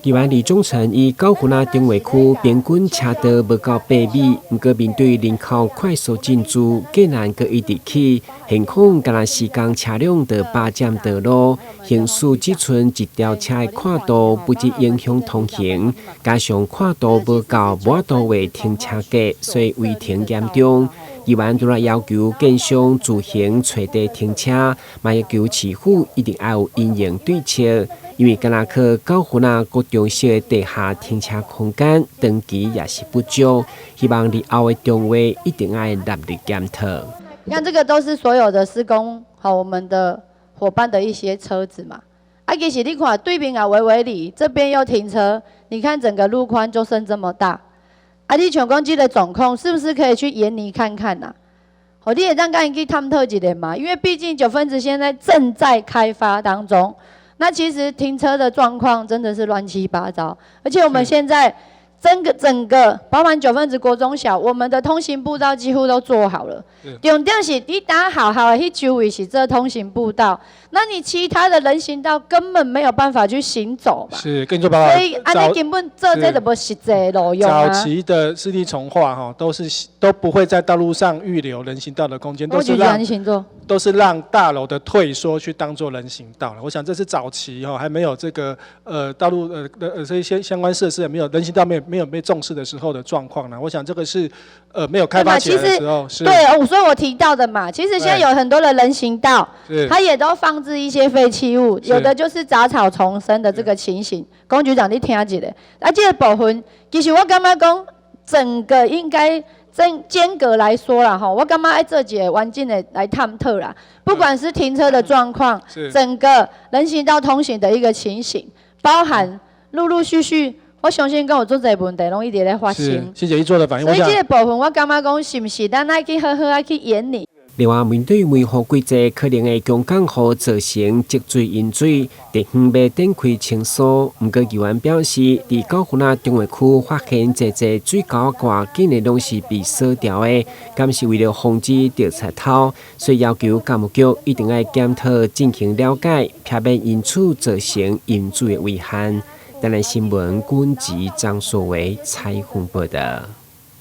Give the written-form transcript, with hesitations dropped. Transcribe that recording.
議員李宗成以九份仔重劃區平均車道無夠8米，毋過面對人口快速進駐，竟然閣一直起，現況干焦施工車輛就霸佔道路，行駛只賰一條車的闊度，不止影響通行，加上闊度無夠，無法度畫停車格，所以違停嚴重。議員除了要求建商自行揣地停車，嘛要求市府一定愛有因應對策，因為敢若靠九份仔國中小的地下停車空間，長期也是不足，希望日後的重劃一定愛納入檢討。你看這個都是所有的施工和我們的夥伴的一些車子嘛。啊，其實你看對面啊，維維里這邊又停車，你看整個路寬就剩這麼大。啊，你像講這個狀況，是不是可以去研擬看看呐？好，你會當共𪜶去探討一下嘛？因為畢竟九份子現在正在開發當中，那其實停車的狀況真的是亂七八糟，而且我們現在整個整個包含九份子國中小，我們的通行步道幾乎都做好了。重點是你打好好的彼周圍是這通行步道，那你其他的人行道根本沒有辦法去行走嘛。是，跟你說報告。所以按呢根本做這就無實際路用啊。早期的市地重劃哈，都是都不會在道路上預留人行道的空間，都是讓大樓的退縮去當做人行道了。我想這是早期哈，還沒有這個道路這些相關設施也沒有人行道沒有被重視的時候的狀況呢。我想這個是沒有開發起來的時候。是。對，所以我提到的嘛，其實現在有很多的人行道，它也都放置一些廢棄物，有的就是雜草叢生的這個情形。龔局長，你聽一下，啊，這個部分其實我感覺講，整個應該間間隔來說啦，吼，我感覺愛做一個完整的來探討啦。不管是停車的狀況，整個人行道通行的一個情形，包含陸陸續續，我相信講有足濟問題攏一直咧發生。謝謝你做的反應。所以這個部分我感覺講是毋是咱愛去好好愛去研擬。另外，面對梅雨季節可能會強降雨造成積水淹水，地方欲展開清掃。毋過議員表示，佇九份仔重劃區發現濟濟水溝蓋，竟然攏是被鎖掉的，敢是為了防止著賊偷，所以要求教育局一定愛檢討進行了解，避免因此造成淹水的遺憾。台南新聞，軍籍張碩維採訪報道。